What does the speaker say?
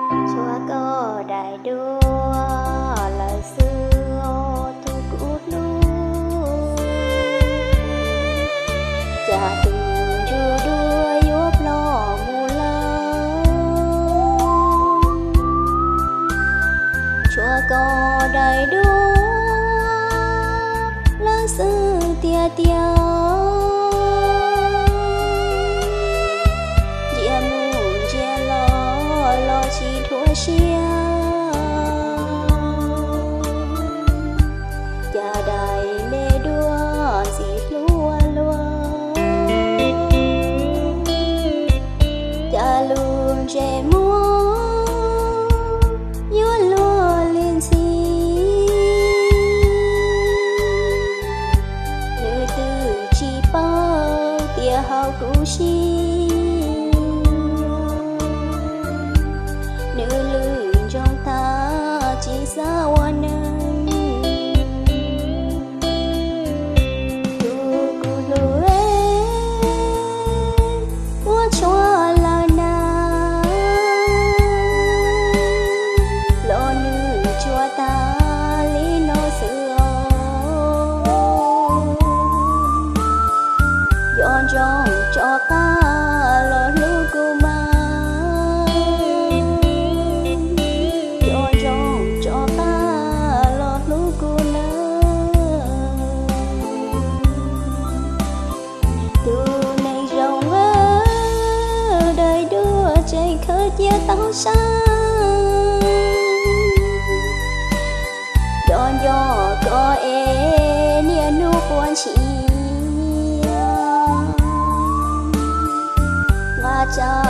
Tshuav koj daim duab lawm xwb os tus kuv hlub, cas tus ntsuj duab yuav ploj mus lawm. Tshuav koj daim duab lawm xwb tiag tiag, ntsia mus ntsia los los tsis dhuav siab, cas daim me duab ntxim hlub ua luaj, cas lub ntsej muag yuav luag li ntxhi. Nws twb tsis paub tias hauv kuv siab, nws lwj ntsoog tag tsis xav ua neeg. Tus kuv hlub, puas tsuaj lawm na, los nws tsuaj tag li no xwb os. Nco ntsoov rov qab los hlub kuv mas, nco ntsoov rov qab los hlub kuv nawb. Tus neeg zoo, daim duab tseem khaws cia tau sab, nco nco koj es niaj hnub quaj ntxhi, nqa tsau